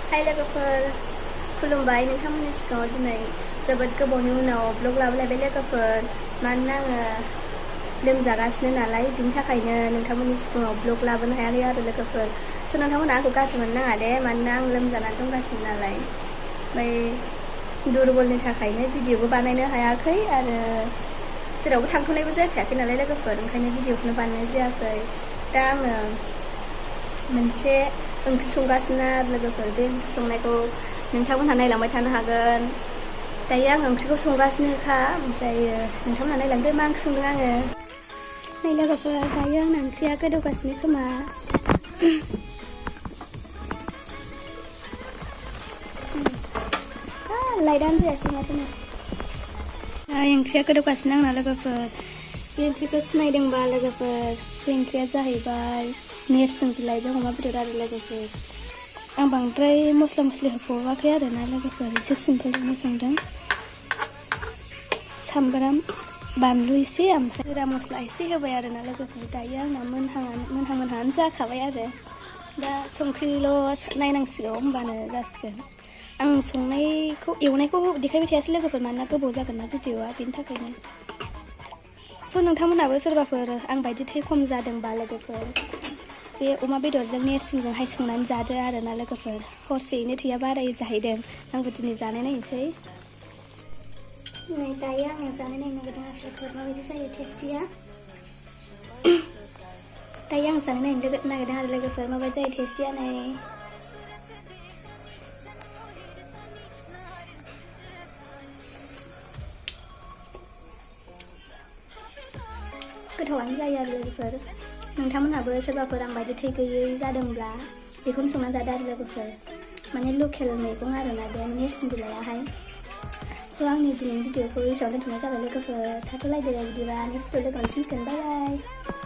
हाय लोगोफोर खुलुमबाय नोंथांमोननि सिगाङाव दिनै जोबोद गोबावनि उनाव ब्लग लाबोलायबाय लोगोफोर मानोना आङो लोमजागासिनो नालाय बिनि थाखायनो नोंथांमोननि सिगाङाव ब्लग लाबोनो हायाखै आरो लोगोफोर स' नोंथांमोना आंखौ गाज्रि मोननो नाङा दे मानोना आं लोमजानानै दंगासिनो नालाय ओमफ्राय दुरबलनि थाखायनो भिडिअबो बानायनो हायाखै आरो जेरावबो थांथ'नायबो जाखायाखै नालाय लोगोफोर ओंखायनो भिडिअखौनो बानायनाय जायाखै दा आङो मोनसे ओंख्रि संगासिनो लोगोफोर बे ओंख्रि संनायखौ नोंथांमोनहा नायलांबाय थानो हागोन दायो आं ओंख्रिखौ संगासिनोखा ओमफ्राय नोंथांमोनहा नायलांदो मा ओंख्रि संदों आङो नै लोगोफोर दायो आंना ओंख्रिया गोदौगासिनो खोमा लाइटआनो जायासै माथो नै ओंख्रिया गोदौगासिनो आंना लोगोफोर बे ओंख्रिखौ सिनायदोंबा लोगोफोर बे ओंख्रिया जाहैबाय नेरसोन बिलाइजों अमा बेदर आरो लोगोफोर आं बांद्राय मस्ला मस्लि होफावाखै आरो ना लोगोफोर एसे सिम्पोलैनो संदों सामब्राम बानलु एसे ओमफ्राय जिरा मस्ला एसे होबाय आरो ना लोगोफोर दायो आंना मोनहांआनो जाखाबाय आरो दा संख्रिल' नायनांसिगौ होमबानो जासिगोन आं संनायखौ एवनायखौ देखायबाय थायासै लोगोफोर मानोना गोबाव जागोन ना भिडिअआ बेनि थाखायनो स' नोंथांमोनहाबो सोरबाफोर आं बायदि थै खम जादोंबा लोगोफोर बे अमा बेदरजों नेरसिंजोंहाय संनानै जादो आरो ना लोगोफोर हरसेयैनो थैया बारायो जाहैदों आंबो दिनै जानाय नायनोसै नै दायो आङो जानाय नायनो नागिरदों आरो लोगोफोर माबायदि जायो टेस्टिया दायो आं जानाय नायनो नागिरदों आरो लोगोफोर माबायदि जायो टेस्टिया नै गोथावानो जायो आरो लोगोफोर नोंथांमोनहाबो सोरबाफोर आं बायदि थै गैयै जादोंब्ला बेखौनो संना जादो आरो लोगोफोर माने लकेल मैगं आरोना बे नेरसिं बिलाइयाहाय स' आंनि दिनैनि भिडिअखौ एसेयावनो दोनथ'नाय जाबाय लोगोफोर थाथ'लायदो बिदिबा नेक्स्ट भिडिअ लोगो मोनफिनगोन बाय बाय